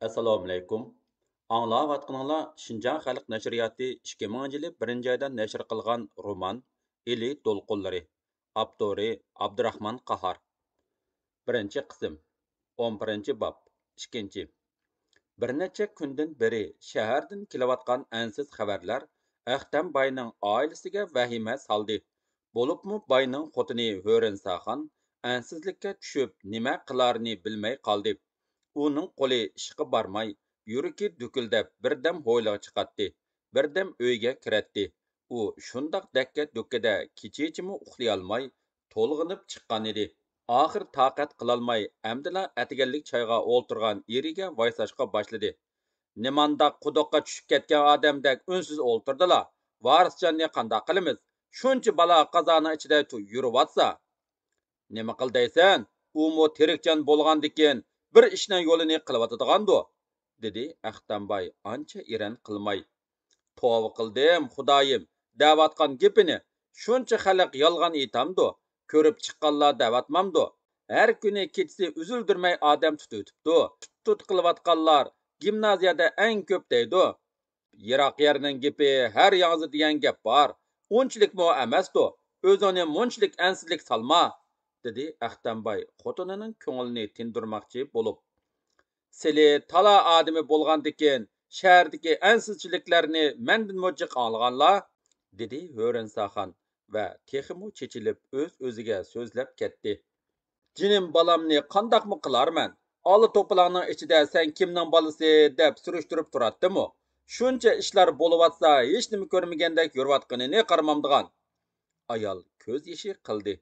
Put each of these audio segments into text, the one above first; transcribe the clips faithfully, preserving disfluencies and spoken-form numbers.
ئەسسالامۇئەلەيكۇم. ئاڭلاۋاتقىنىڭلار شىنجاڭ خەلق نەشرىياتى ئىككى مىڭىنچى يىلى بىرىنچى ئايدا نەشر قىلغان رومان ئىلى دولقۇنلىرى. ئاپتورى ئابدۇراخمان قاھار. بىرىنچى قىسىم. ئون بىرىنچى باب. ئىككىنچى. بىر نەچچە كۈندىن بېرى شەھەردىن كېلىۋاتقان ئەنسىز خەۋەرلەر ئەختەم باينىڭ ئائىلىسىگە ۋەھىمە سالدى. بولۇپمۇ باينىڭ خوتۇنى ھۆرىنساخان ئەنسىزلىككە چۈشۈپ، نېمە قىلارىنى بىلمەي قالدى. ئۇنىڭ قولى ئىشقا بارماي، يۈرىكى دۈكۈلدەپ، بىردەم ھويلىغا چىقاتتى، بىردەم ئۆيگە كىرەتتى. ئۇ شۇنداق دەككە-دۈككىدە كېچىچىمۇ ئۇخلىيالماي، تولغىنىپ چىققانىدى. ئاخىر تاقەت قىلالماي، ئەمدىلا ئەتىگەنلىك چايغا ئولتۇرغان ئېرىگە ۋايساشقا باشلىدى. نېمانداق قۇدۇققا چۈشۈپ كەتكەن ئادەمدەك ئۈنسىز ئولتۇردىلا، ۋارىسجاننى قانداق قىلىمىز؟ شۇنچە بالا قازانىڭ ئىچىدە تۇ-، يۈرۈۋاتسا. نېمە قىل دەيسەن؟ ئۇمۇ تىرىكجان بولغاندىكىن بىر ئىشنىڭ يولىنى قىلىۋاتىدىغاندۇ؟ دېدى ئەختەمباي ئانچە ئېرەن قىلماي. توۋا قىلدىم، خۇدايىم، دەۋاتقان گېپىنى شۇنچە خەلق يالغان ئېيتامدۇ؟ كۆرۈپ چىققانلار دەۋاتمامدۇ؟ ھەر كۈنى كېچىسى ئۈزۈلدۈرمەي ئادەم تۇتۇۋېتىپتۇ. تۇت-تۇت قىلىۋاتقانلار گىمنازىيەدە ئەڭ كۆپ دەيدۇ. يىراق يەرنىڭ گېپى ھەر ياڭزا دېگەن گەپ بار. ئۇنچىلىكمۇ ئەمەستۇ. ئۆزۈڭنى مۇنچىلىك ئەنسىزلىك سالما، دېدى ئەختەمباي خوتۇنىنىڭ كۆڭلىنى تىندۇرماقچى بولۇپ. سىلى تالا ئادىمى بولغاندىكىن، شەھەردىكى ئەنسىزچىلىكلەرنى مەندىنمۇ جىق ئاڭلىغانلا، دېدى ھۆرىنساخان ۋە تېخىمۇ چېچىلىپ ئۆز-ئۆزىگە سۆزلەپ كەتتى. جېنىم بالامنى قانداقمۇ قىلارمەن؟ ئالا توپىلاڭنىڭ ئىچىدە سەن كىمنىڭ بالىسى دەپ سۈرۈشتۈرۈپ تۇراتتىمۇ؟ شۇنچە ئىشلار بولۇۋاتسا ھېچنېمە كۆرمىگەندەك يۈرۈۋاتقىنىنى قارىمامدىغان. ئايال كۆز يېشى قىلدى.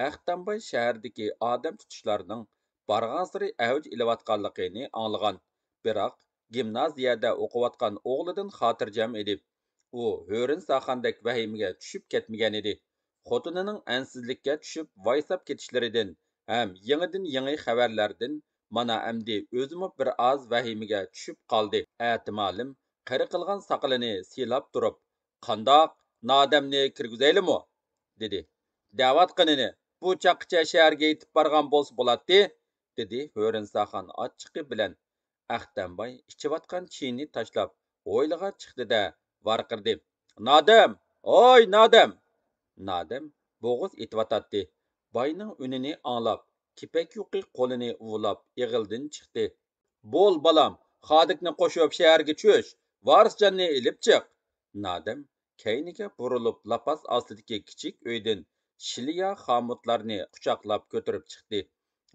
ئەختەمباي شەھەردىكى ئادەم تۇتۇشلارنىڭ بارغانسېرى ئەۋج ئېلىۋاتقانلىقىنى ئاڭلىغان، بىراق گىمنازىيەدە ئوقۇۋاتقان ئوغلىدىن خاتىرجەم ئىدى. ئۇ ھۆرىنساخاندەك ۋەھىمىگە چۈشۈپ كەتمىگەنىدى. خوتۇنىنىڭ ئەنسىزلىككە چۈشۈپ ۋايساپ كېتىشلىرىدىن ھەم يېڭىدىن يېڭى خەۋەرلەردىن مانا ئەمدى ئۆزىمۇ بىر ئاز ۋەھىمىگە چۈشۈپ قالدى. ئەتىمالىم قېرى قىلغان ساقىلىنى سىيلاپ تۇرۇپ، قانداق، نادەمنى كىرگۈزەيلىمۇ؟ دېدى. دەۋاتقىنىنى، بۇ چاغقىچە شەھەرگە يېتىپ بارغان بولسا بولاتتى، دېدى ھۆرىنساخان ئاچچىقى بىلەن. ئەختەمباي ئىچىۋاتقان چېيىنى تاشلاپ، ھويلىغا چىقتى-دە، ۋارقىرىدى. نادەم! ھوي، نادەم! نادەم بوغۇز ئېتىۋاتاتتى. باينىڭ ئۈنىنى ئاڭلاپ، كېپەك يۇقى قولىنى ئۇۋىلاپ ئېغىلدىن چىقتى. بول، بالام، خادىكنى قوشۇپ شەھەرگە چۈش، ۋارىسجاننى ئېلىپ چىق. نادەم كەينىگە بۇرۇلۇپ، لاپاس ئاستىدىكى كىچىك ئۆيدىن شىلىيا خامۇتلارنى قۇچاقلاپ كۆتۈرۈپ چىقتى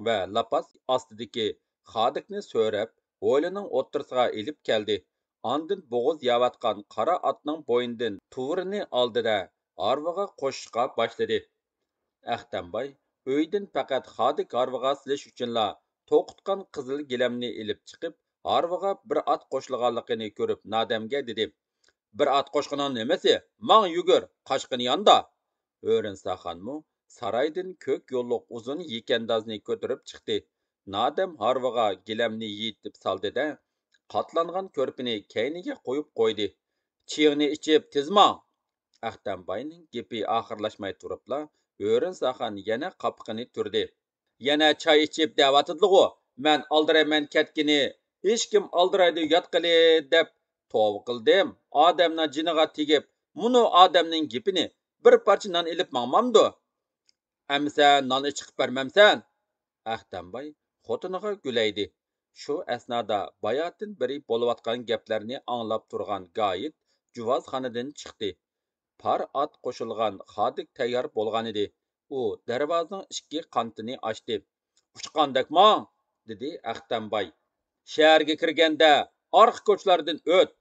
ۋە لاپاس ئاستىدىكى خادىكنى سۆرەپ، ھويلىنىڭ ئوتتۇرىسىغا ئېلىپ كەلدى. ئاندىن بوغۇز يەۋاتقان قارا ئاتنىڭ بوينىدىن تۇۋىرىنى ئالدى-دە، ھارۋىغا قوشۇشقا باشلىدى. ئەختەمباي ئۆيدىن پەقەت خادىك ھارۋىغا سېلىش ئۈچۈنلا توقۇتقان قىزىل گىلەمنى ئېلىپ چىقىپ، ھارۋىغا بىر ئات قوشۇلغانلىقىنى كۆرۈپ، نادەمگە دېدى: بىر ئات قوشقىنىڭ نېمىسى؟ ماڭ يۈگۈر، قاچقىنى ياندا! ھۆرىنساخانمۇ سارايدىن كۆك يوللۇق ئۇزۇن يېكەندازنى كۆتۈرۈپ چىقتى. نادەم ھارۋىغا گىلەمنى يېيىتىپ سالدى-دە، قاتلانغان كۆرپىنى كەينىگە قويۇپ قويدى. چېيىڭنى ئىچىپ، تېز ماڭ! ئەختەمباينىڭ گېپى ئاخىرلاشماي تۇرۇپلا، ھۆرىنساخان يەنە قاپىقىنى تۈردى. يەنە چاي ئىچىپ دەۋاتىدىغۇ، مەن ئالدىرايمەن كەتكىنى، ھېچكىم ئالدىرايدۇ ياتقىلى دەپ توۋا قىلدىم. ئادەمنىڭ جېنىغا تېگىپ، مۇنۇ ئادەمنىڭ گېپىنى، بىر پارچە نان ئېلىپ ماڭمامدۇ؟ ئەمىسە ناننى چىقىپ بەرمەمسەن؟ ئەختەمباي خوتۇنىغا گۈلەيدى. شۇ ئەسنادا باياتىن بېرى بولۇۋاتقان گەپلەرنى ئاڭلاپ تۇرغان گايىت جۇۋازخانىدىن چىقتى. پار ئات قوشۇلغان خادىك تەييار بولغانىدى. ئۇ دەرۋازىنىڭ ئىككى قانىتىنى ئاچتى. ئۇچقاندەك ماڭ! دېدى ئەختەمباي. شەھەرگە كىرگەندە ئارقا كوچىلاردىن ئۆت،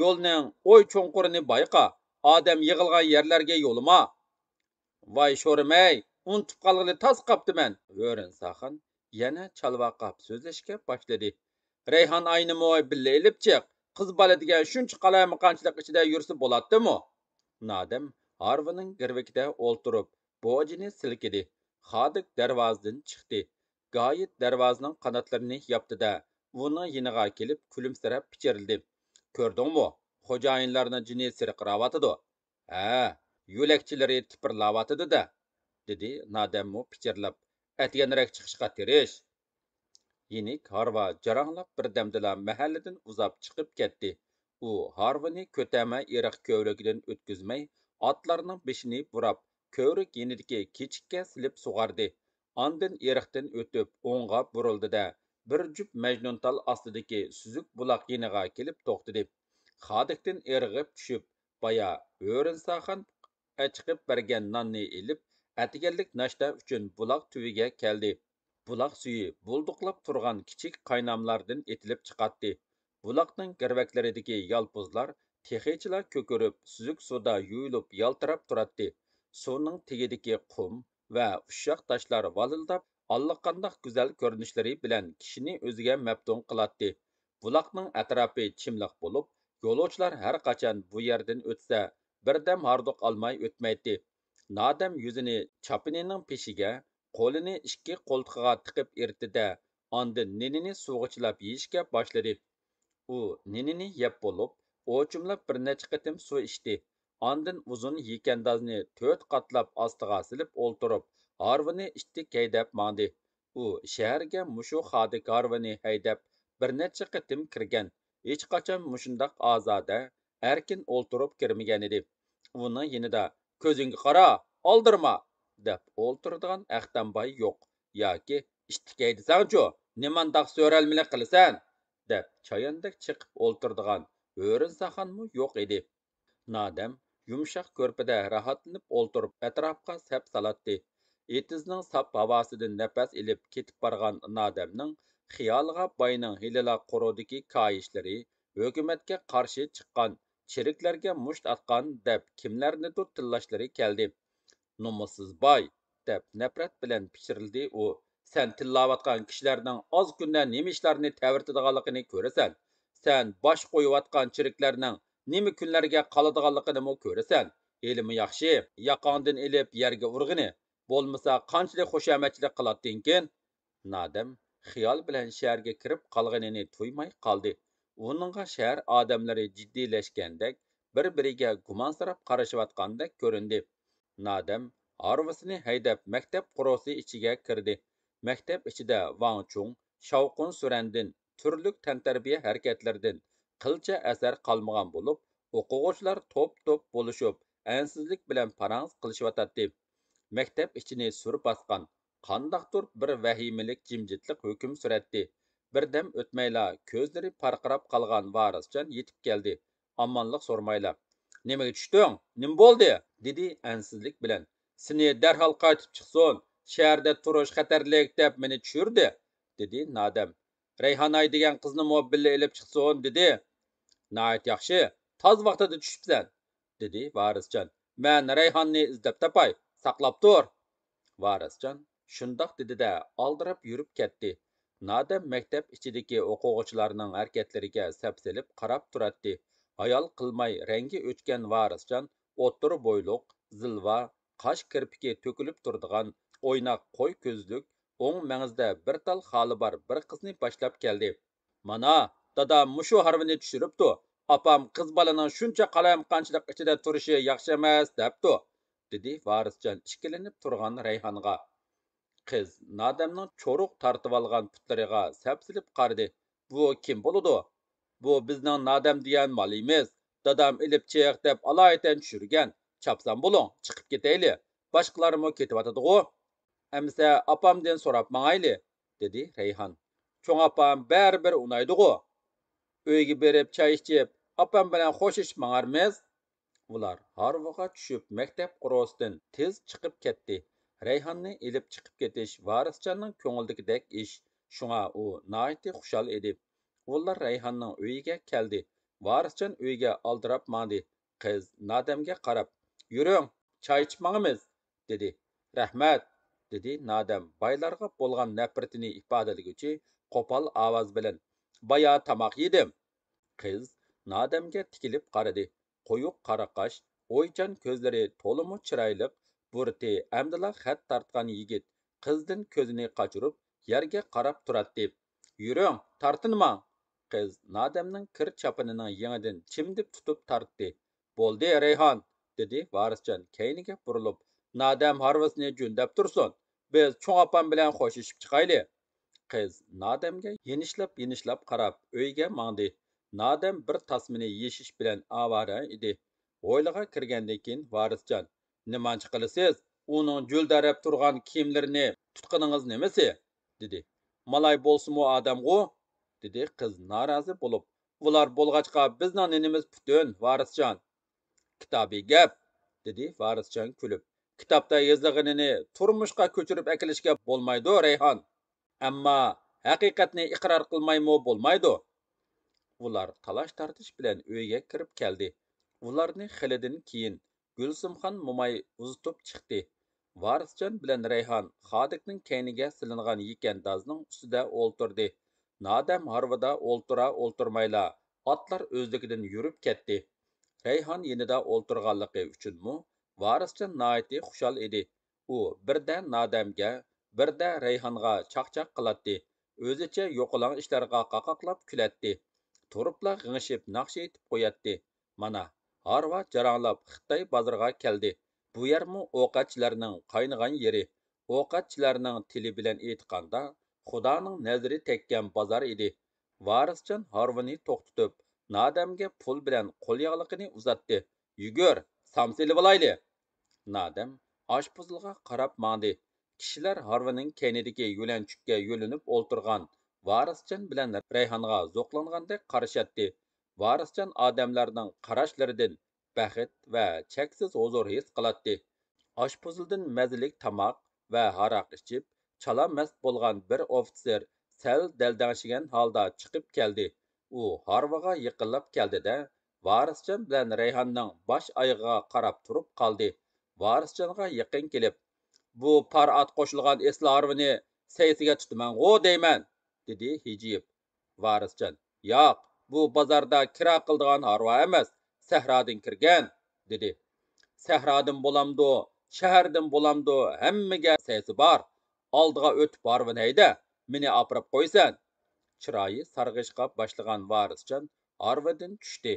يولنىڭ ئوي چوڭقۇرىنى بايقا، ئادەم يىغىلغان يەرلەرگە يولىما. ۋاي شورىمەي، ئۇنتۇپ قالغىلى تاس قاپتىمەن! ھۆرىنساخان يەنە چالۋاقاپ سۆزلەشكە باشلىدى. رەيھان ئاينىمۇ بىللە ئېلىپ چىق، قىز بالا دېگەن شۇنچە قالايمىقانچىلىق ئىچىدە يۈرسە بولاتتىمۇ؟ نادەم ھارۋىنىڭ گىرۋىكىدە ئولتۇرۇپ، بوجىنى سىلكىدى. خادىك دەرۋازىدىن چىقتى. گايىت دەرۋازىنىڭ قاناتلىرىنى ياپتى-دە، ئۇنىڭ يېنىغا كېلىپ كۈلۈمسىرەپ پىچىرلىدى. كۆردۈڭمۇ؟ خوجايىنلارنىڭ جېنى سىرقىراۋاتىدۇ. ھە، يۆلەكچىلىرى تىپىرلاۋاتىدۇ-دە، دېدى نادەممۇ پىچىرلاپ. ئەتىگەنرەك چىقىشقا تىرىش. يېنىك ھارۋا جاراڭلاپ بىردەمدىلا مەھەللىدىن ئۇزاپ چىقىپ كەتتى. ئۇ ھارۋىنى كۆتەرمە ئېرىق كۆۋرۈكىدىن ئۆتكۈزمەي، ئاتلارنىڭ بېشىنى بۇراپ، كۆۋرۈك يېنىدىكى كېچىككە سېلىپ سۇغاردى. ئاندىن ئېرىقتىن ئۆتۈپ، ئوڭغا بۇرۇلدى-دە، بىر جۈپ مەجنۇنتال ئاستىدىكى سۈزۈك بۇلاق يېنىغا كېلىپ توختىدى. خادىكتىن ئىرغىپ چۈشۈپ، بايا ھۆرىنساخان ئەچىقىپ بەرگەن ناننى ئېلىپ، ئەتىگەنلىك ناشتا ئۈچۈن بۇلاق تۈۋىگە كەلدى. بۇلاق سۈيى بۇلدۇقلاپ تۇرغان كىچىك قايناملاردىن ئېتىلىپ چىقاتتى. بۇلاقنىڭ گىرۋەكلىرىدىكى يالپۇزلار تېخىچىلا كۆكىرىپ، سۈزۈك سۇدا يۇيۇلۇپ يالتىراپ تۇراتتى. سۇنىڭ تېگىدىكى قۇم ۋە ئۇششاق تاشلار ۋالىلداپ، ئاللىقانداق گۈزەل كۆرۈنۈشلىرى بىلەن كىشىنى ئۆزىگە مەپتۇن قىلاتتى. بۇلاقنىڭ ئەتراپى چىملىق بولۇپ، يولۇچىلار ھەر قاچان بۇ يەردىن ئۆتسە، بىردەم ھاردۇق ئالماي ئۆتمەيتتى. نادەم يۈزىنى چاپىنىنىڭ پېشىگە، قولىنى ئىككى قولتۇقىغا تىقىپ ئېرتتى-دە، ئاندىن نېنىنى سۇغا چىلاپ يېيىشكە باشلىدى. ئۇ نېنىنى يەپ بولۇپ، ئوچۇملاپ بىر نەچچە قېتىم سۇ ئىچتى. ئاندىن ئۇزۇن يېكەندازنى تۆت قاتلاپ ئاستىغا سېلىپ ئولتۇرۇپ، ھارۋىنى ئىتتىك ھەيدەپ ماڭدى. ئۇ شەھەرگە مۇشۇ خادىك ھارۋىنى ھەيدەپ بىر نەچچە قېتىم كىرگەن، ھېچقاچان مۇشۇنداق ئازادە، ئەركىن ئولتۇرۇپ كىرمىگەنىدى. ئۇنىڭ يېنىدا «كۆزۈڭگە قارا، ئالدىرىما!» دەپ ئولتۇرىدىغان ئەختەمباي يوق. ياكى «ئىتتىك ھەيدىسەڭچۇ، نېمانداق سۆرەلمىلىك قىلىسەن؟» دەپ چاياندەك چېقىپ ئولتۇرىدىغان ھۆرىنساخانمۇ يوق ئىدى. نادەم يۇمشاق كۆرپىدە راھەتلىنىپ ئولتۇرۇپ، ئەتراپقا سەپ سالاتتى. ئېتىزنىڭ ساپ ھاۋاسىدىن نەپەس ئېلىپ كېتىپ بارغان نادەمنىڭ خىيالىغا باينىڭ ھېلىلا قورۇدىكى كاھىشلىرى، ھۆكۈمەتكە قارشى چىققان، چېرىكلەرگە مۇشت ئاتقان دەپ كىملەرنىدۇر تىللاشلىرى كەلدى. «نومۇسسىز باي!» دەپ نەپرەت بىلەن پىچىرلىدى ئۇ. «سەن تىللاۋاتقان كىشىلەرنىڭ ئاز كۈندە نېمە ئىشلارنى تەۋرىتىدىغانلىقىنى كۆرىسەن. سەن باش قويۇۋاتقان چېرىكلەرنىڭ نېمە كۈنلەرگە قالىدىغانلىقىنىمۇ كۆرىسەن. ھېلىمۇ ياخشى، ياقاڭدىن ئېلىپ يەرگە ئۇرغىنى، بولمىسا قانچىلىك خۇشامەتچىلىك قىلاتتىڭكىن؟» نادەم خىيال بىلەن شەھەرگە كىرىپ قالغىنىنى تۇيماي قالدى. ئۇنىڭغا شەھەر ئادەملىرى جىددىيلەشكەندەك، بىر-بىرىگە گۇمانسىراپ قارىشىۋاتقاندەك كۆرۈندى. نادەم ھارۋىسىنى ھەيدەپ، مەكتەپ قورۇسى ئىچىگە كىردى. مەكتەپ ئىچىدە ۋاڭ چۇڭ، شاۋقۇن-سۈرەندىن، تۈرلۈك تەنتەربىيە ھەرىكەتلىرىدىن قىلچە ئەسەر قالمىغان بولۇپ، ئوقۇغۇچىلار توپ-توپ بولۇشۇپ، ئەنسىزلىك بىلەن پاراڭ قىلىشىۋاتاتتى. مەكتەپ ئىچىنى سۈر باسقان، قانداقتۇر بىر ۋەھىمىلىك جىمجىتلىق ھۆكۈم سۈرەتتى. بىردەم ئۆتمەيلا كۆزلىرى پارقىراپ قالغان ۋارىسجان يېتىپ كەلدى. ئامانلىق سورىمايلا: «نېمىگە چۈشتۈڭ؟ نېمە بولدى؟» دېدى ئەنسىزلىك بىلەن. «سېنى دەرھال قايتىپ چىقسۇن، شەھەردە تۇرۇش خەتەرلىك دەپ مېنى چۈشۈردى» دېدى نادەم. «رەيھانئاي دېگەن قىزنىمۇ بىللە ئېلىپ چىقسۇن» دېدى. «ناھايىتى ياخشى، تاز ۋاقتىدا چۈشۈپسەن» دېدى ۋارىسجان. «مەن رەيھاننى ئىزدەپ تاپاي، ساقلاپ تۇر.» ۋارىسجان شۇنداق دېدى-دە، ئالدىراپ يۈرۈپ كەتتى. نادەم مەكتەپ ئىچىدىكى ئوقۇغۇچىلارنىڭ ھەرىكەتلىرىگە سەپسېلىپ قاراپ تۇراتتى. ھايال قىلماي رەڭگى ئۆچكەن ۋارىسجان ئوتتۇرا بويلۇق، زىلۋا، قاش كىرپىكى تۆكۈلۈپ تۇرىدىغان، ئويناق قوي كۆزلۈك، ئوڭ مەڭزىدە بىر تال خالى بار بىر قىزنى باشلاپ كەلدى. «مانا، دادام مۇشۇ ھارۋىنى چۈشۈرۈپتۇ. ئاپام قىز بالىنىڭ شۇنچە قالايمىقانچىلىق ئىچىدە تۇرۇشى ياخشى ئەمەس دەپتۇ» دېدى ۋارىسجان ئىككىلىنىپ تۇرغان رەيھانغا. قىز نادەمنىڭ چورۇق تارتىۋالغان پۇتلىرىغا سەپسېلىپ قارىدى. «بۇ كىم بولىدۇ؟» «بۇ بىزنىڭ نادەم دېگەن مالىمىز. دادام ئېلىپ چىق دەپ ئالايىتەن چۈشۈرگەن. چاپسان بولۇڭ، چىقىپ كېتەيلى. باشقىلارمۇ كېتىۋاتىدىغۇ. ئەمىسە ئاپامدىن سوراپ ماڭايلى» دېدى رەيھان. «چوڭ ئاپام بەرىبىر ئۇنايدىغۇ. ئۆيگە بېرىپ چاي ئىچىپ، ئاپام بىلەن خوشلىشىپ ماڭارمىز.» ئۇلار ھارۋىغا چۈشۈپ، مەكتەپ قورۇسىدىن تېز چىقىپ كەتتى. رەيھاننى ئېلىپ چىقىپ كېتىش ۋارىسجاننىڭ كۆڭلىدىكىدەك ئىش، شۇڭا ئۇ ناھايىتى خۇشال ئىدى. ئۇلار رەيھاننىڭ ئۆيىگە كەلدى. ۋارىسجان ئۆيگە ئالدىراپ ماڭدى. قىز نادەمگە قاراپ: «يۈرۈڭ، چاي ئىچىپ ماڭىمىز» دېدى. «رەھمەت» دېدى نادەم بايلارغا بولغان نەپرىتىنى ئىپادىلىگۈچى قوپال ئاۋاز بىلەن. «بايا تاماق يېدىم.» قىز نادەمگە تىكىلىپ قارىدى. قويۇق قارا قاش، ئويچان كۆزلىرى تولىمۇ چىرايلىق، بۇرۇتى ئەمدىلا خەت تارتقان يىگىت قىزدىن كۆزىنى قاچۇرۇپ، يەرگە قاراپ تۇراتتى. «يۈرۈڭ، تارتىنماڭ!» قىز نادەمنىڭ كىر چاپىنىنىڭ يېڭىدىن چىمدىپ تۇتۇپ تارتتى. «بولدى، رەيھان!» دېدى ۋارىسجان كەينىگە بۇرۇلۇپ. «نادەم ھارۋىسىنى جۈندەپ تۇرسۇن، بىز چوڭ ئاپام بىلەن خوشلىشىپ چىقايلى.» قىز نادەمگە يېنىشلاپ-يېنىشلاپ قاراپ ئۆيگە ماڭدى. نادەم بىر تاسمىنى يېشىش بىلەن ئاۋارە ئىدى. ھويلىغا كىرگەندىن كېيىن ۋارىسجان، نېمانچە قىلىسىز؟ ئۇنىڭ جۈلدەرەپ تۇرغان كىيىملىرىنى تۇتقىنىڭىز نېمىسى؟ دېدى. مالاي بولسىمۇ ئادەمغۇ؟ دېدى قىز نارازى بولۇپ. ئۇلار بولغاچقا بىزنىڭ نېنىمىز پۈتۈن، ۋارىسجان. كىتابىي گەپ، دېدى ۋارىسجان كۈلۈپ. كىتابتا يېزىلغىنىنى تۇرمۇشقا كۆچۈرۈپ ئەكېلىشكە بولمايدۇ، رەيھان. ئەمما ھەقىقەتنى ئىقرار قىلمايمۇ بولمايدۇ. ئۇلار تالاش-تارتىش بىلەن ئۆيگە كىرىپ كەلدى. ئۇلارنى خېلىدىن كېيىن گۈلسۈمخان موماي ئۇزىتىپ چىقتى. ۋارىسجان بىلەن رەيھان خادىكنىڭ كەينىگە سېلىنغان يېكەندازنىڭ ئۈستىدە ئولتۇردى. نادەم ھارۋىدا ئولتۇرا-ئولتۇرمايلا، ئاتلار ئۆزلۈكىدىن يۈرۈپ كەتتى. رەيھان يېنىدا ئولتۇرغانلىقى ئۈچۈنمۇ ۋارىسجان ناھايىتى خۇشال ئىدى. ئۇ بىردە نادەمگە، بىردە رەيھانغا چاقچاق قىلاتتى. ئۆزىچە يوقىلاڭ ئىشلارغا قاقاقلاپ كۈلەتتى. تۇرۇپلا غىڭشىپ ناخشا ئېيتىپ قوياتتى. مانا، ھارۋا جاراڭلاپ خىتاي بازىرىغا كەلدى. بۇ يەرمۇ ئوقەتچىلەرنىڭ قاينىغان يېرى. ئوقەتچىلەرنىڭ تىلى بىلەن ئېيتقاندا، خۇدانىڭ نەزىرى تەگكەن بازار ئىدى. ۋارىسجان ھارۋىنى توختىتىپ، نادەمگە پۇل بىلەن قول ياغلىقىنى ئۇزاتتى. يۈگۈر، سامسا ئېلىۋالايلى. نادەم ئاشپۇزۇلغا قاراپ ماڭدى. كىشىلەر ھارۋىنىڭ كەينىدىكى يۆلەنچۈككە يۆلىنىپ ئولتۇرغان ۋارىسجان بىلەن رەيھانغا زوقلانغاندەك قارىشاتتى. ۋارىسجان ئادەملەرنىڭ قاراشلىرىدىن بەخت ۋە چەكسىز ھۇزۇر ھېس قىلاتتى. ئاشپۇزۇلدىن مەززىلىك تاماق ۋە ھاراق ئىچىپ، چالا مەست بولغان بىر ئوفىتسېر سەل دەلدەڭشىگەن ھالدا چىقىپ كەلدى. ئۇ ھارۋىغا يېقىنلاپ كەلدى-دە، ۋارىسجان بىلەن رەيھاننىڭ باش ئايىغىغا قاراپ تۇرۇپ قالدى. ۋارىسجانغا يېقىن كېلىپ، بۇ پار ئات قوشۇلغان ئېسىل ھارۋىنى سەيسىگە تۇتىمەنغۇ دەيمەن، دېدى ھىجىيىپ. ۋارىسجان، ياق، بۇ بازاردا كىرا قىلىدىغان ھارۋا ئەمەس، سەھرادىن كىرگەن، دېدى. سەھرادىن بولامدۇ، شەھەردىن بولامدۇ، ھەممىگە سەيسى بار. ئالدىغا ئۆتۈپ ھارۋىنى ھەيدە، مېنى ئاپىرىپ قويىسەن. چىرايى سارغىيىشقا باشلىغان ۋارىسجان ھارۋىدىن چۈشتى.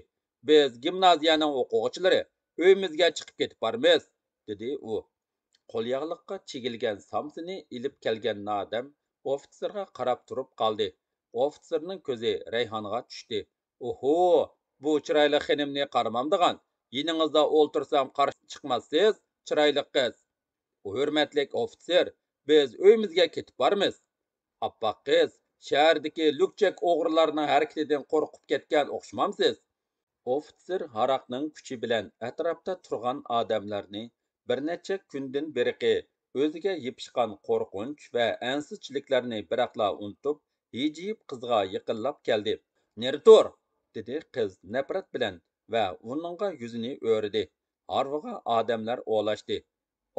بىز گىمنازىيەنىڭ ئوقۇغۇچىلىرى، ئۆيىمىزگە چىقىپ كېتىپ بارىمىز، دېدى ئۇ. قولياغلىققا چىگىلگەن سامسىنى ئېلىپ كەلگەن نادەم ئوفىتسېرغا قاراپ تۇرۇپ قالدى. ئوفىتسېرنىڭ كۆزى رەيھانغا چۈشتى. ئوھۇ، بۇ چىرايلىق خېنىمنى قارىمامدىغان، يېنىڭىزدا ئولتۇرسام قارشى چىقماسسىز، چىرايلىق قىز. ھۆرمەتلىك ئوفىتسېر، بىز ئۆيىمىزگە كېتىپ بارىمىز. ئاپئاق قىز، شەھەردىكى لۈكچەك ئوغرىلارنىڭ ھەرىكىتىدىن قورقۇپ كەتكەن ئوخشىمامسىز؟ ئوفىتسېر ھاراقنىڭ كۈچى بىلەن ئەتراپتا تۇرغان ئادەملەرنى، بىر نەچچە كۈندىن بېرىقى ئۆزىگە يېپىشقان قورقۇنچ ۋە ئەنسىزچىلىكلەرنى بىراقلا ئۇنتۇپ، ھىجىيىپ قىزغا يېقىنلاپ كەلدى. نېرى تۇر! دېدى قىز نەپرەت بىلەن ۋە ئۇنىڭغا يۈزىنى ئۆرىدى. ھارۋىغا ئادەملەر ئولاشتى.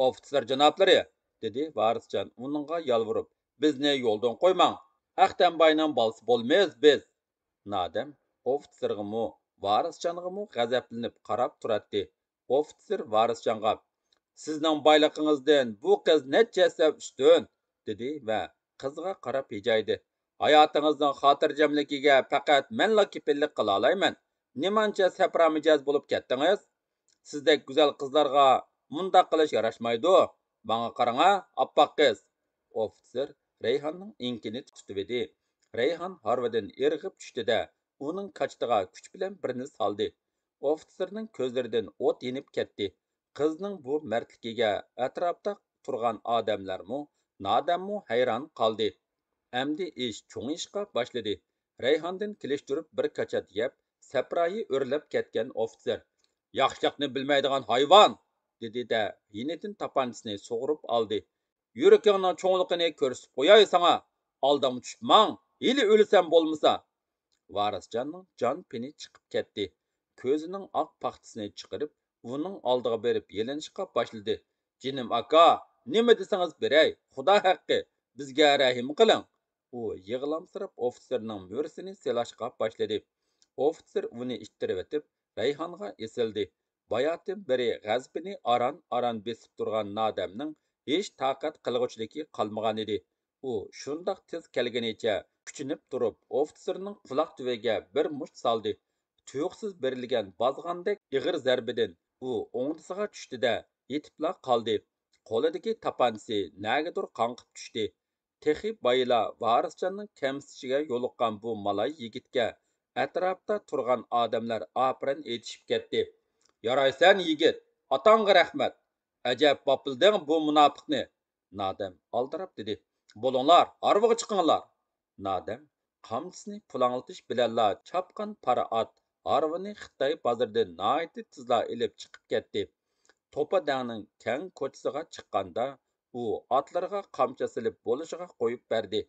ئوفىتسېر جانابلىرى، دېدى ۋارىسجان ئۇنىڭغا يالۋۇرۇپ، بىزنى يولدىن قويماڭ. ئەختەم باينىڭ بالىسى بولىمىز بىز. نادەم ئوفىتسېرغىمۇ، ۋارىسجانغىمۇ غەزەپلىنىپ قاراپ تۇراتتى. ئوفىتسېر ۋارىسجانغا، سىزنىڭ بايلىقىڭىزدىن بۇ قىز نەچچە ھەسسە ئۈستۈن، دېدى ۋە قىزغا قاراپ ھىجايدى. ھاياتىڭىزنىڭ خاتىرجەملىكىگە پەقەت مەنلا كېپىللىك قىلالايمەن. نېمانچە سەپرا مىجەز بولۇپ كەتتىڭىز؟ سىزدەك گۈزەل قىزلارغا مۇنداق قىلىش ياراشمايدۇ. ماڭا قاراڭا، ئاپئاق قىز. ئوفىتسېر رەيھاننىڭ ئېڭىكىنى تۇتۇۋىدى. رەيھان ھارۋىدىن ئىرغىپ چۈشتى-دە، ئۇنىڭ كاچىتىغا كۈچ بىلەن بىرنى سالدى. ئوفىتسېرنىڭ كۆزلىرىدىن ئوت يېنىپ كەتتى. قىزنىڭ بۇ مەردلىكىگە ئەتراپتا تۇرغان ئادەملەرمۇ، نادەممۇ ھەيران قالدى. ئەمدى ئىش چوڭىيىشقا باشلىدى. رەيھاندىن كېلىشتۈرۈپ بىر كاچات يەپ، سەپرايى ئۆرلەپ كەتكەن ئوفىتسېر، ياخشىلىقنى بىلمەيدىغان ھايۋان! دېدى-دە، يېنىدىن تاپانچىسىنى سۇغۇرۇپ ئالدى. يۈرىكىڭنىڭ چوڭلۇقىنى كۆرسىتىپ قوياي ساڭا! ئالدىڭغا چۈشۈپ ماڭ، ھېلى ئۆلىسەم بولمىسا! ۋارىسجاننىڭ جان پېنى چىقىپ كەتتى. كۆزىنىڭ ئاق پاختىسىنى چىقىرىپ، ئۇنىڭ ئالدىغا بېرىپ يېلىنىشقا باشلىدى. جېنىم ئاكا، نېمە دېسىڭىز بېرەي، خۇدا ھەققى، بىزگە رەھىم قىلىڭ! ئۇ يىغلامسىراپ ئوفىتسېرنىڭ مۈرىسىنى سىلاشقا باشلىدى. ئوفىتسېر ئۇنى ئىتتىرىۋېتىپ، رەيھانغا ئېسىلدى. باياتىن بېرى غەزىپىنى ئاران-ئاران بېسىپ تۇرغان نادەمنىڭ ھېچ تاقەت قىلغۇچىلىكى قالمىغانىدى. ئۇ شۇنداق تېز كەلگىنىچە كۈچىنىپ تۇرۇپ، ئوفىتسېرنىڭ قۇلاق تۈۋىگە بىر مۇشت سالدى. تۇيۇقسىز بېرىلگەن بازغاندەك ئېغىر زەربىدىن ئۇ ئوڭدىسىغا چۈشتى-دە، يېتىپلا قالدى. قولىدىكى تاپانچىسى نەگىدۇر قاڭقىپ چۈشتى. تېخى بايىلا ۋارىسجاننىڭ كەمسىتىشىگە يولۇققان بۇ مالاي يىگىتكە ئەتراپتا تۇرغان ئادەملەر ئاپىرىن ئېيتىشىپ كەتتى. يارايسەن يىگىت، ئاتاڭغا رەھمەت! ئەجەب باپلىدىڭ بۇ مۇناپىقنى! نادەم ئالدىراپ دېدى. بولۇڭلار، ھارۋىغا چىقىڭلار! نادەم قامچىسىنى پۇلاڭلىتىش بىلەنلا چاپقان پارا ئات ھارۋىنى خىتاي بازىرىدىن ناھايىتى تېزلا ئېلىپ چىقىپ كەتتى. توپا دەڭنىڭ كەڭ كوچىسىغا چىققاندا، ئۇ ئاتلىرىغا قامچا سېلىپ بولۇشىغا قويۇپ بەردى.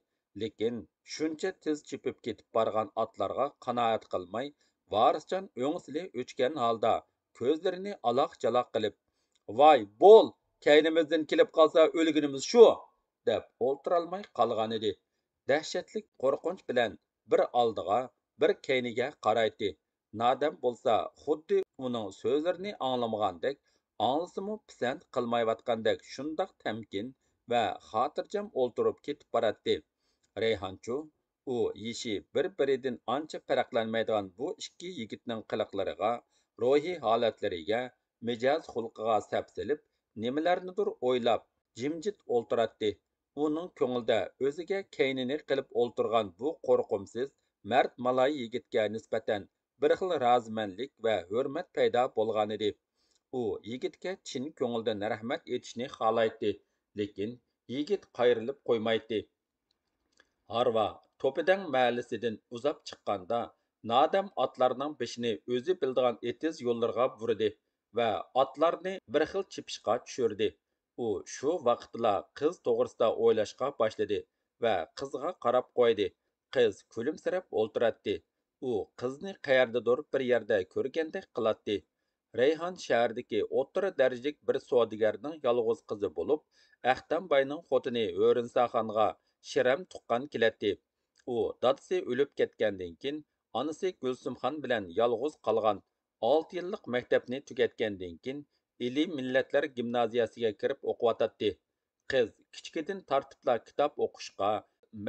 لېكىن شۇنچە تېز چېپىپ كېتىپ بارغان ئاتلارغا قانائەت قىلماي، ۋارىسجان ئۆڭسىلى ئۆچكەن ھالدا، كۆزلىرىنى ئالاق-چالاق قىلىپ، ۋاي، بول، كەينىمىزدىن كېلىپ قالسا ئۆلگىنىمىز شۇ! دەپ ئولتۇرالماي قالغانىدى. دەھشەتلىك قورقۇنچ بىلەن بىر ئالدىغا، بىر كەينىگە قارايتتى. نادەم بولسا خۇددى ئۇنىڭ سۆزلىرىنى ئاڭلىمىغاندەك، ئاڭلىسىمۇ پىسەنت قىلمايۋاتقاندەك شۇنداق تەمكىن ۋە خاتىرجەم ئولتۇرۇپ كېتىپ باراتتى. رەيھانچۇ، ئۇ يېشى بىر-بىرىدىن ئانچە پەرقلەنمەيدىغان بۇ ئىككى يىگىتنىڭ قىلىقلىرىغا، روھىي ھالەتلىرىگە، مىجەز خۇلقىغا سەپسېلىپ، نېمىلەرنىدۇر ئويلاپ، جىمجىت ئولتۇراتتى. ئۇنىڭ كۆڭلىدە ئۆزىگە كەينىنى قىلىپ ئولتۇرغان بۇ قورقۇمسىز، مەرد مالاي يىگىتكە نىسبەتەن بىر خىل رازىمەنلىك ۋە ھۆرمەت پەيدا بولغانىدى. ئۇ يىگىتكە چىن كۆڭلىدىن رەھمەت ئېيتىشنى خالايتتى، لېكىن يىگىت قايرىلىپ قويمايتتى. ھارۋا توپىدەڭ مەھەللىسىدىن ئۇزاپ چىققاندا، نادەم ئاتلارنىڭ بېشىنى ئۆزى بىلىدىغان ئېتىز يوللىرىغا بۇرىدى ۋە ئاتلارنى بىر خىل چېپىشقا چۈشۈردى. ئۇ شۇ ۋاقىتتىلا قىز توغرىسىدا ئويلاشقا باشلىدى ۋە قىزغا قاراپ قويدى. قىز كۈلۈمسىرەپ ئولتۇراتتى. ئۇ قىزنى قەيەردىدۇر بىر يەردە كۆرگەندەك قىلاتتى. رەيھان شەھەردىكى ئوتتۇرا دەرىجىلىك بىر سودىگەرنىڭ يالغۇز قىزى بولۇپ، ئەختەم باينىڭ خوتۇنى ھۆرىنساخانغا شىرەم تۇغقان كېلەتتى. ئۇ دادىسى ئۆلۈپ كەتكەندىن كېيىن، ئانىسى گۈلسۈمخان بىلەن يالغۇز قالغان. ئالتە يىللىق مەكتەپنى تۈگەتكەندىن كېيىن، ئىلى مىللەتلەر گىمنازىيەسىگە كىرىپ ئوقۇۋاتاتتى. قىز كىچىكىدىن تارتىپلا كىتاب ئوقۇشقا،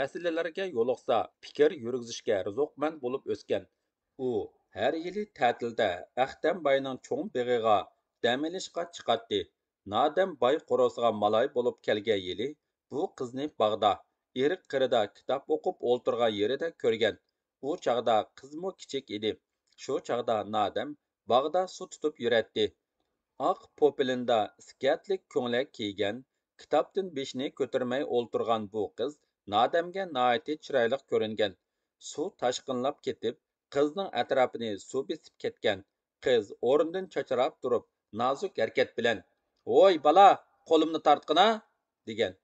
مەسىلىلەرگە يولۇقسا پىكىر يۈرگۈزۈشكە رىزقمەن بولۇپ ئۆسكەن. ئۇ ھەر يىلى تەتىلدە ئەختەم باينىڭ چوڭ بېغىغا دەم ئېلىشقا چىقاتتى. نادەم باي قورۇسىغا مالاي بولۇپ كەلگەن يىلى بۇ قىزنى باغدا، ئېرىق قىرىدا كىتاب ئوقۇپ ئولتۇرغان يېرىدە كۆرگەن. ئۇ چاغدا قىزمۇ كىچىك ئىدى. شۇ چاغدا نادەم باغدا سۇ تۇتۇپ يۈرەتتى. ئاق پوپېلىندا ئىسكەتلىك كۆڭلەك كىيگەن، كىتابتىن بېشىنى كۆتۈرمەي ئولتۇرغان بۇ قىز نادەمگە ناھايىتى چىرايلىق كۆرۈنگەن. سۇ تاشقىنلاپ كېتىپ، قىزنىڭ ئەتراپىنى سۇ بېسىپ كەتكەن. قىز ئورنىدىن چاچراپ تۇرۇپ، نازۇك ھەرىكەت بىلەن، ۋوي بالا، قولۇمنى تارتقىنا! دېگەن.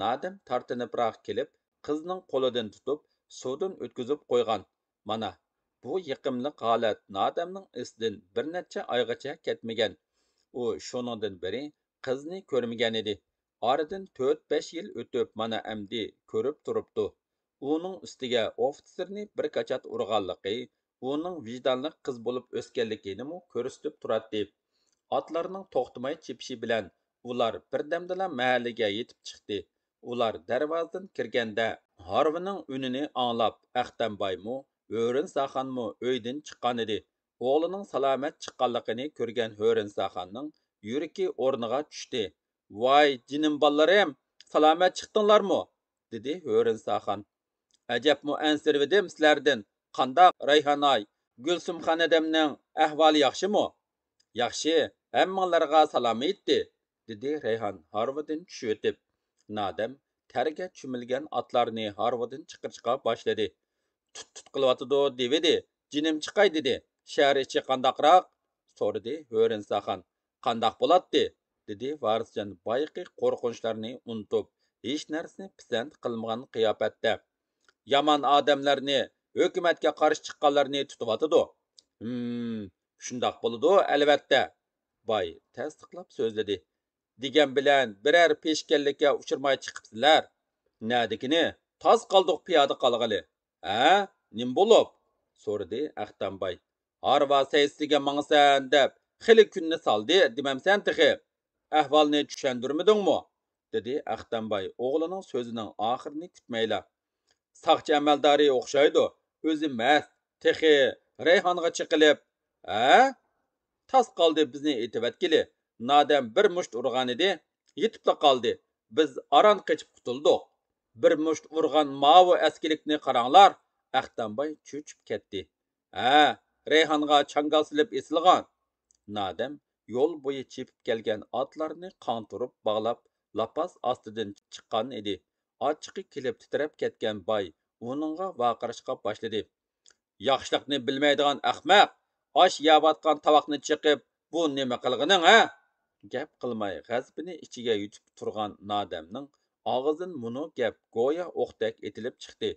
نادەم تارتىنىپراق كېلىپ، قىزنىڭ قولىدىن تۇتۇپ، سۇدىن ئۆتكۈزۈپ قويغان. مانا، بۇ يېقىملىق ھالەت نادەمنىڭ ئېسىدىن بىر نەچچە ئايغىچە كەتمىگەن. ئۇ شۇنىڭدىن بېرى قىزنى كۆرمىگەنىدى. ئارىدىن تۆت-بەش يىل ئۆتۈپ، مانا ئەمدى كۆرۈپ تۇرۇپتۇ. ئۇنىڭ ئۈستىگە ئوفىتسېرنى بىر كاچات ئۇرغانلىقى، ئۇنىڭ ۋىجدانلىق قىز بولۇپ ئۆسكەنلىكىنىمۇ كۆرسىتىپ تۇراتتى. ئاتلارنىڭ توختىماي چېپىشى بىلەن ئۇلار بىردەمدىلا مەھەللىگە يېتىپ چىقتى. ئۇلار دەرۋازىدىن كىرگەندە، ھارۋىنىڭ ئۈنىنى ئاڭلاپ، ئەختەم بايمۇ، ھۆرىنساخانمۇ ئۆيدىن چىققانىدى. ئوغلىنىڭ سالامەت چىققانلىقىنى كۆرگەن ھۆرىنساخاننىڭ يۈرىكى ئورنىغا چۈشتى. ۋاي، جېنىم بالىلىرىم، سالامەت چىقتىڭلارمۇ؟ دېدى ھۆرىنساخان. ئەجەبمۇ ئەنسىرىۋىدىم سىلەردىن. قانداق، رەيھان ئاي، گۈلسۈمخان ھەدەمنىڭ ئەھۋالى ياخشىمۇ؟ ياخشى، ھەممىڭلارغا سالام ئېيتتى، دېدى رەيھان ھارۋىدىن چۈشۈۋېتىپ. نادەم تەرگە چۆمۈلگەن ئاتلارنى ھارۋىدىن چىقىرىشقا باشلىدى. تۇت-تۇت قىلىۋاتىدۇ دېۋىدى، جېنىم چىقاي دېدى. شەھەر ئىچى قانداقراق؟ سورىدى ھۆرىنساخان. قانداق بولاتتى؟ دېدى ۋارىسجان بايىقى قورقۇنچلارنى ئۇنتۇپ، ھېچ نەرسىنى پىسەنت قىلمىغان قىياپەتتە. يامان ئادەملەرنى، ھۆكۈمەتكە قارشى چىققانلارنى تۇتۇۋاتىدۇ. ھىم، شۇنداق بولىدۇ، ئەلۋەتتە. باي تەستىقلاپ سۆزلىدى. دېگەن بىلەن بىرەر پېشكەللىككە ئۇچرىماي چىقىپسىلەر. نەدىكىنى؟ تاس قالدۇق پىيادە قالغىلى. ھە؟ نېمە بولۇپ؟ سورىدى ئەختەم باي. ھارۋا سەيسىگە ماڭىسەن دەپ خېلى كۈننى سالدى دېمەمسەن تېخى؟ ئەھۋالنى چۈشەندۈرمىدىڭمۇ؟ دېدى ئەختەم باي ئوغلىنىڭ سۆزىنىڭ ئاخىرىنى كۈتمەيلا. ساقچى ئەمەلدارى ئوخشايدۇ، ئۆزى مەست، تېخى رەيھانغا چېقىلىپ. ھە؟ تاس قالدى بىزنى ئېتىۋەتكىلى. نادەم بىر مۇشت ئۇرغانىدى، يېتىپلا قالدى. بىز ئاران قېچىپ قۇتۇلدۇق. بىر مۇشت ئۇرغان ماۋۇ ئەسكىلىكنى قاراڭلار! ئەختەمباي چۆچۈپ كەتتى. ھە، رەيھانغا چاڭگال سېلىپ ئېسىلغان. نادەم يول بويى چېپىپ كەلگەن ئاتلارنى قاڭتۇرۇپ باغلاپ، لاپاس ئاستىدىن چىققان ئىدى. ئاچچىقى كېلىپ تىترەپ كەتكەن باي ئۇنىڭغا ۋارقىراشقا باشلىدى. ياخشىلىقنى بىلمەيدىغان ئەخمەق! ئاش يەۋاتقان تاۋاقنى چېقىپ، بۇ نېمە قىلغىنىڭ، ھە؟ گەپ قىلماي، غەزىپىنى ئىچىگە يۇتۇپ تۇرغان نادەمنىڭ ئاغزىدىن مۇنۇ گەپ گويا ئوقتەك ئېتىلىپ چىقتى.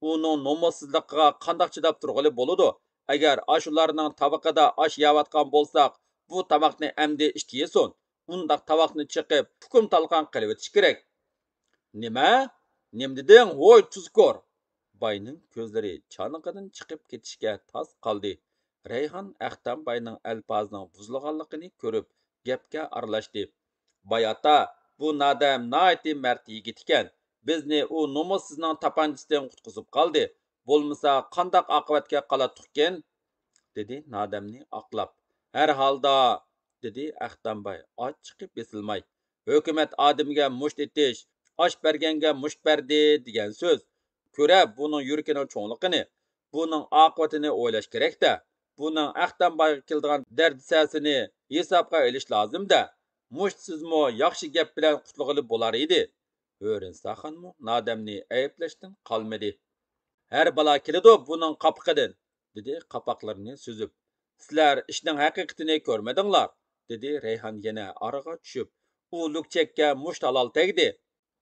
ئۇنىڭ نومۇسسىزلىقىغا قانداق چىداپ تۇرغىلى بولىدۇ؟ ئەگەر ئاشۇلارنىڭ تاۋىقىدا ئاش يەۋاتقان بولساق، بۇ تاماقنى ئەمدى ئىت يېسۇن! ئۇنداق تاۋاقنى چېقىپ، پۇكۇم تالقان قىلىۋېتىش كېرەك. نېمە؟ نېمە دېدىڭ، ھوي، تۇزكور! باينىڭ كۆزلىرى چانىقىدىن چىقىپ كېتىشكە تاس قالدى. رەيھان ئەختەم باينىڭ ئەلپازىنىڭ بۇزۇلغانلىقىنى كۆرۈپ، گەپكە ئارىلاشتى. باي ئاتا، بۇ نادەم ناھايىتى مەرد يىگىت ئىكەن. بىزنى ئۇ نومۇسسىزنىڭ تاپانچىسىدىن قۇتقۇزۇپ قالدى. بولمىسا قانداق ئاقىۋەتكە قالاتتۇقكىن؟ دېدى نادەمنى ئاقلاپ. ھەر ھالدا، دېدى ئەختەم باي ئاچچىقى بېسىلماي. ھۆكۈمەت ئادىمىگە مۇشت ئېتىش، ئاش بەرگەنگە مۇشت بەردى دېگەن سۆز. كۆرە بۇنىڭ يۈرىكىنىڭ چوڭلۇقىنى، بۇنىڭ ئاقىۋىتىنى ئويلاش كېرەك-دە. بۇنىڭ ئەختەم بايغا كېلىدىغان دەردسەسىنى ھېسابقا ئېلىش لازىم-دە. مۇشتسىزمۇ ياخشى گەپ بىلەن قۇتۇلغىلى بولار ئىدى. ھۆرىنساخانمۇ نادەمنى ئەيىبلەشتىن قالمىدى. ھەر بالا كېلىدۇ بۇنىڭ قاپىقىدىن، دېدى قاپاقلىرىنى سۈزۈپ. سىلەر ئىشنىڭ ھەقىقىتىنى كۆرمىدىڭلار، دېدى رەيھان يەنە ئارىغا چۈشۈپ. ئۇ لۈكچەككە مۇشت ھالال تەگدى.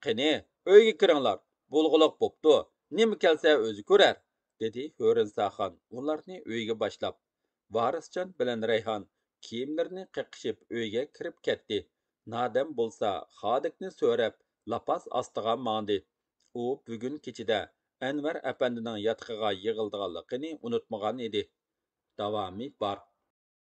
قېنى، ئۆيگە كىرىڭلار، بولغۇلۇق بوپتۇ، نېمە كەلسە ئۆزى كۆرەر، دېدى ھۆرىنساخان ئۇلارنى ئۆيگە باشلاپ. ۋارىسجان بىلەن رەيھان كىيىملىرىنى قېقىشىپ ئۆيگە كىرىپ كەتتى. نادەم بولسا خادىكنى سۆرەپ لاپاس ئاستىغا ماڭدى. ئۇ بۈگۈن كېچىدە ئەنۋەر ئەپەندىنىڭ ياتىقىغا يىغىلىدىغانلىقىنى ئۇنتۇمىغان ئىدى. داۋامى بار.